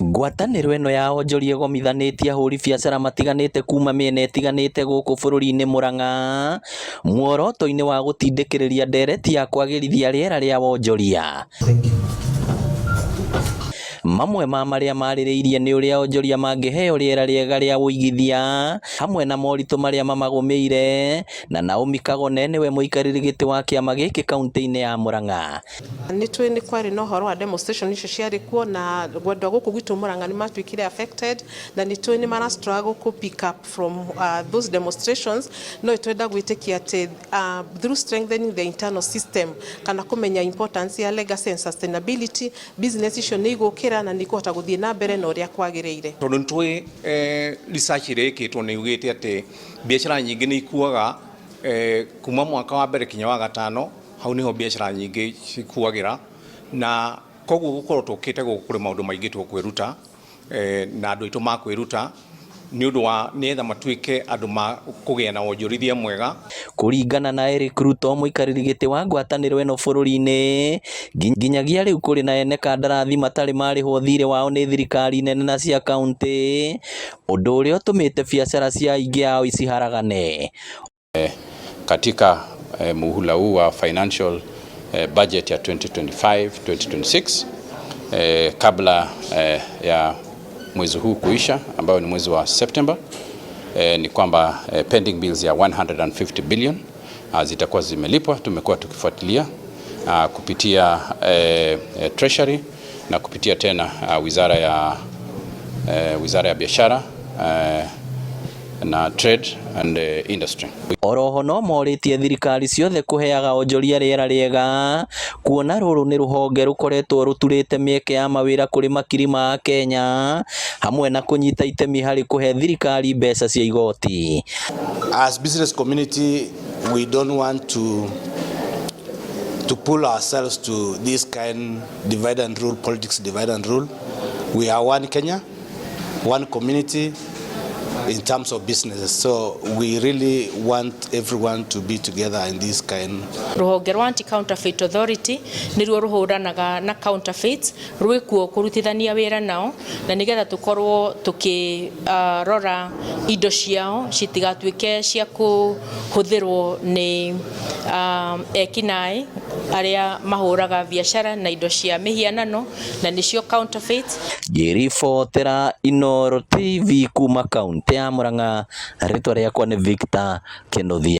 Ngwatanĩro ĩno ya onjoria ĩgomithanĩtie ahũri biacara matiganĩte kuma mĩena ĩtiganĩte gũkũ bũrũri-inĩ Murang'a, muoroto-inĩ wa gũtindĩkĩrĩria ndereti ya kwagĩrithia rĩera rĩa wonjoria. Mamwe ma marĩa marĩrĩirie nĩ ũrĩa onjoria mangĩheo rĩera rĩega rĩa ũigithia hamwe na moritũ marĩa mamagũmĩire, na Naomi Kagone nĩwe mũikarĩri gĩtĩ wa kĩama gĩkĩ kaunti-inĩ ya Murang'a. Nĩ tũĩ nĩ kwarĩ na ũhoro wa demonstration icio ciarĩ kuo, na andũ a gũkũ gwitũ Murang'a nĩ matuĩkire affected, na nĩ tũĩ nĩ mara struggle kũ pick up from those demonstrations. No twenda gwĩtĩkia atĩ through strengthening the internal system kana kũmenya importance ya legacy and sustainability, business icio nĩ igũkĩra na nĩ ikũhota gũthiĩ na mbere na ũrĩa kwagĩrĩire. Tondũ nĩ tũĩ research ĩrĩa ĩkĩtwo nĩ yugĩte atĩ biacara nyingĩ nĩ ikuaga kuma mwaka wa mbere kinya wa gatano. Hau niho biacara nyingĩ cikuagĩra, na koguo gũkorwo tũkĩte gũkũ kũrĩ maũndũ maingĩ tũkwĩruta na andũ aitũ makwĩruta nĩ ũndũ wa nĩgetha matuĩke andũ ma kũgĩa na wonjorithia mwega. Kũringana na Eric Ruto, mũikarĩri gĩtĩ wa ngwatanĩro ĩno bũrũri-inĩ, nginyagia rĩu kũrĩ na ene kandarathi matarĩ marĩhwo thirĩ wao nĩ thirikari nene na cia kaunti, ũndũ ũrĩa ũtũmĩte biacara cia aingĩ ao ciharagane. Katika muhula huu wa financial budget ya 2025 2026, kabla ya mwezi huu kuisha ambayo ni mwezi wa September, ni kwamba pending bills ya 150 billion zitakuwa zimelipwa. Tumekuwa tukifuatilia kupitia Treasury na kupitia tena wizara ya biashara na Trade and Industry. Oroho no morĩtie thirikari ciothe kũheaga onjoria rĩera rĩega, kuona rũrũ nĩ rũhonge rũkoretwo rũturĩte mĩeke ya mawĩra kũrĩ makiri ma Akenya, hamwe na kũnyita itemi harĩ kũhe thirikari mbeca cia igoti. As business community, we don't want to pull ourselves to this kind divide and rule politics, divide and rule. We are one Kenya, one community in terms of businesses. So we really want everyone to be together in this kind. Ruhonge rwa Anti Counterfeit Authority nĩruo rũhũranaga na counterfeits, rwĩkuo kũrutithania wĩra nao na nĩgetha tũkorwo tũkĩrora indo ciao citigatuĩke cia kũhũthĩrwo nĩ ekinaĩ arĩa mahũraga biacara na indo cia mĩhianano, na nĩcio counterfeits. Ngĩribotera Inooro TV kuma kaunti ya Murang'a, rĩtwa rĩakwa nĩ Victor Kinuthia.